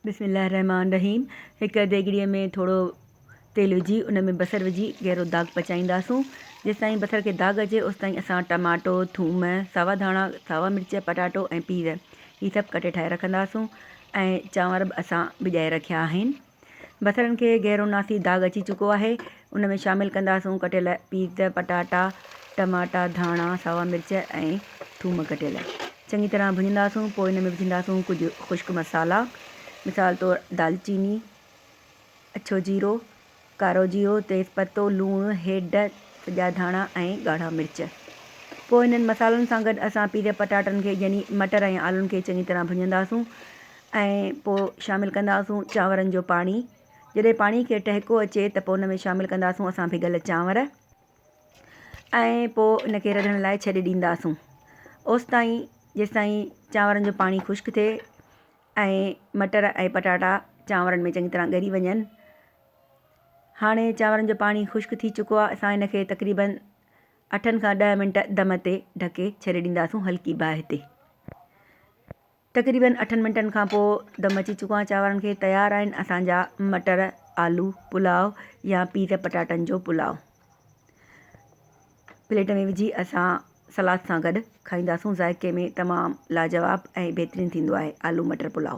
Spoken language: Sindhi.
بسم الله الرحمٰن الرحيم هڪ ديڳڙي ۾ ٿورو تيل وجهي ان ۾ بصر وجهي گهرو داغ پچائينداسون جيستائين بصر کي داغ اچي اوستائين اسان ٽماٽو ٿوم ساوا ڌاڻا ساوا مرچ پٽاٽو ۽ پيز هي سڀ ڪٽي ٺاهي رکنداسون ۽ چانور به اسان ڀڄائي رکيا آهن بصرن کي گهرو ناسي داغ اچي چڪو آهي ان ۾ شامل ڪنداسون ڪٽيل پيز، پٽاٽا، ٽماٽا، ڌاڻا، ساوا مرچ ۽ ٿوم ڪٽيل چڱي طرح ڀڃنداسون پوء ان ۾ وجهنداسون ڪجهه خشڪ مصالحا مثال طور دالچيني، اڇو جيرو، ڪارو جيرو، تيز پتو، لوڻ، هيڊ، سڄا ڌاڻا ۽ ڳاڙها مرچ. پوء انهن مصالحن سان گڏ اسان پيز پٽاٽن کي يعني مٽر ۽ آلن کي چڱي طرح ڀڃنداسون ۽ پوء شامل ڪنداسون چانورن جو پاڻي. جڏهن پاڻي کي ٽهڪو اچي ته پوء ان ۾ شامل ڪنداسون اسان ڀڳل چانور ۽ پوء ان کي رڌڻ لاء ڇڏي ڏينداسون اوستائين جيستائين چانورن جو پاڻي خشڪ ٿئي ۽ مٽر ۽ پٽاٽا چانورن ۾ چڱي طرح ڳري وڃن. هاڻي چانورن جو پاڻي خشڪ ٿي چڪو آهي اسان ان کي تقريبن اٺن کان ڏهه منٽ دم تي ڍڪي ڇڏي ڏينداسون هلڪي باهه تي تقريبن اٺن منٽن کان پوء دم اچي چڪو آهي چانورن کي تيار آهن اسان جا مٽر آلو پلاء يا پيز پٽاٽن جو پلاء پليٽ ۾ وجهي اسان سلاد سان گڏ کائينداسون ذائقي ۾ تمام لاجواب ۽ بهترين ٿيندو آهي آلو مٽر پلاء.